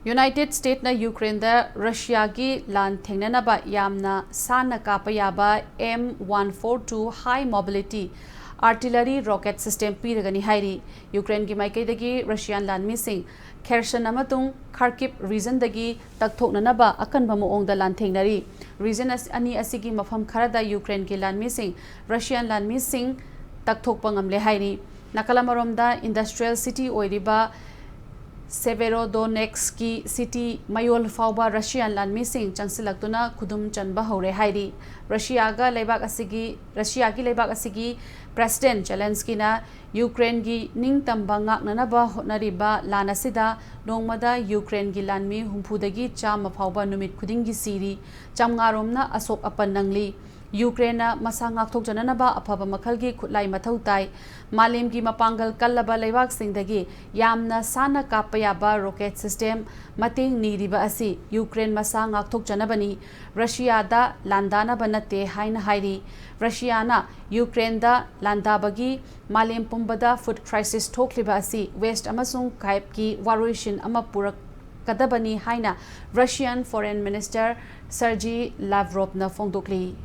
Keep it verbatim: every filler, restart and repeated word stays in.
United ꯁ꯭ꯇꯦꯠꯅ ꯌꯨꯀ꯭ꯔꯦꯟꯗ ꯔꯁꯤꯌꯥꯒꯤ ꯂꯥꯟ ꯊꯦꯡꯅꯅꯕ ꯌꯥꯝꯅ ꯁꯥꯟꯅ ꯀꯥꯞꯄ ꯌꯥꯕ M one four two high mobility artillery rocket system ꯄꯤꯔꯒꯅꯤ ꯍꯥꯏꯔꯤ꯫ ꯌꯨꯀ꯭ꯔꯦꯟꯒꯤ ꯃꯥꯏꯀꯩꯗꯒꯤ ꯔꯁꯤꯌꯥꯟ ꯂꯥꯟꯃꯤꯁꯤꯡ ꯈꯦꯔꯁꯟ ꯑꯃꯁꯨꯡ ꯈꯥꯔꯀꯤꯞ ꯔꯤꯖꯟꯗꯒꯤ ꯇꯛꯊꯣꯛꯅꯅꯕ ꯑꯀꯟꯕ ꯃꯑꯣꯡꯗ ꯂꯥꯟꯊꯦꯡꯅꯔꯤ꯫ ꯔꯤꯖꯟ ꯑꯁ-, ꯑꯅꯤ ꯑꯁꯤꯒꯤ ꯃꯐꯝ ꯈꯔꯗ ꯌꯨꯀ꯭ꯔꯦꯟꯒꯤ ꯂꯥꯟꯃꯤꯁꯤꯡ ꯔꯁꯤꯌꯥꯟ ꯂꯥꯟꯃꯤꯁꯤꯡ ꯇꯛꯊꯣꯛꯄ ꯉꯝꯂꯦ ꯍꯥꯏꯔꯤ꯫ ꯅꯥꯀꯜ ꯑꯃꯔꯣꯝꯗ ꯏꯟꯗꯁꯇ꯭ꯔꯤꯌꯦꯜ ꯁꯤꯇꯤ ꯑꯣꯏꯔꯤꯕ ꯁꯦꯕꯦꯔꯣꯗꯣꯅꯦꯛꯁꯀꯤ ꯁꯤꯇꯤ ꯃꯌꯣꯜ ꯐꯥꯎꯕ ꯔꯁꯤꯌꯥꯟ ꯂꯥꯟꯃꯤꯁꯤꯡ ꯆꯪꯁꯤꯜꯂꯛꯇꯨꯅ ꯈꯨꯗꯨꯝ ꯆꯟꯕ ꯍꯧꯔꯦ ꯍꯥꯏꯔꯤ꯫ ꯔꯁꯤꯌꯥꯒ ꯂꯩꯕꯥꯛ ꯑꯁꯤꯒꯤ, ꯔꯁꯤꯌꯥꯒꯤ ꯂꯩꯕꯥꯛ ꯑꯁꯤꯒꯤ ꯄ꯭ꯔꯦꯁꯤꯗꯦꯟꯠ ꯖꯦꯂꯦꯟꯁꯀꯤꯅ ꯌꯨꯀ꯭ꯔꯦꯟꯒꯤ ꯅꯤꯡꯇꯝꯕ ꯉꯥꯛꯅꯅꯕ ꯍꯣꯠꯅꯔꯤꯕ ꯂꯥꯟ ꯑꯁꯤꯗ ꯅꯣꯡꯃꯗ ꯌꯨꯀ꯭ꯔꯦꯟꯒꯤ ꯂꯥꯟꯃꯤ ꯍꯨꯝꯐꯨꯗꯒꯤ ꯆꯥꯝꯃ ꯐꯥꯎꯕ ꯅꯨꯃꯤꯠ ꯈꯨꯗꯤꯡꯒꯤ ꯁꯤꯔꯤ, ꯆꯥꯝꯃꯉꯥ ꯔꯣꯝꯅ ꯑꯁꯣꯛ ꯑꯄꯟ ꯅꯪꯂꯤ꯫ ꯌꯨꯀ꯭ꯔꯦꯟꯅ ꯃꯁꯥ ꯉꯥꯛꯊꯣꯛꯆꯅꯅꯕ ꯑꯐꯕ ꯃꯈꯜꯒꯤ ꯈꯨꯠꯂꯥꯏ ꯃꯊꯧ ꯇꯥꯏ꯫ ꯃꯥꯂꯦꯝꯒꯤ ꯃꯄꯥꯡꯒꯜ ꯀꯜꯂꯕ ꯂꯩꯕꯥꯛꯁꯤꯡꯗꯒꯤ ꯌꯥꯝꯅ ꯁꯥꯟꯅ ꯀꯥꯞꯄ ꯌꯥꯕ ꯔꯣꯀꯦꯠ ꯁꯤꯁꯇꯦꯝ ꯃꯇꯦꯡ ꯅꯤꯔꯤꯕ ꯑꯁꯤ ꯌꯨꯀ꯭ꯔꯦꯟ ꯃꯁꯥ ꯉꯥꯛꯊꯣꯛꯆꯅꯕꯅꯤ, ꯔꯁꯤꯌꯥꯗ ꯂꯥꯟꯗꯥꯅꯕ ꯅꯠꯇꯦ ꯍꯥꯏꯅ ꯍꯥꯏꯔꯤ꯫ ꯔꯁꯤꯌꯥꯅ ꯌꯨꯀ꯭ꯔꯦꯟꯗ ꯂꯥꯟꯗꯥꯕꯒꯤ ꯃꯥꯂꯦꯝ ꯄꯨꯝꯕꯗ ꯐꯨꯗ ꯀ꯭ꯔꯥꯏꯁꯤꯁ ꯊꯣꯛꯂꯤꯕ ꯑꯁꯤ ꯋꯦꯁ꯭ꯠ ꯑꯃꯁꯨꯡ ꯀꯥꯏꯞꯀꯤ ꯋꯥꯔꯣꯏꯁꯤꯟ ꯑꯃ ꯄꯨꯔꯛꯀꯗꯕꯅꯤ ꯍꯥꯏꯅ ꯔꯁꯤꯌꯥꯟ ꯐꯣꯔꯦꯟ ꯃꯤꯅꯤꯁꯇꯔ ꯁꯔꯖꯤ ꯂꯥꯚ꯭ꯔꯣꯚꯅ ꯐꯣꯡꯗꯣꯛꯂꯤ꯫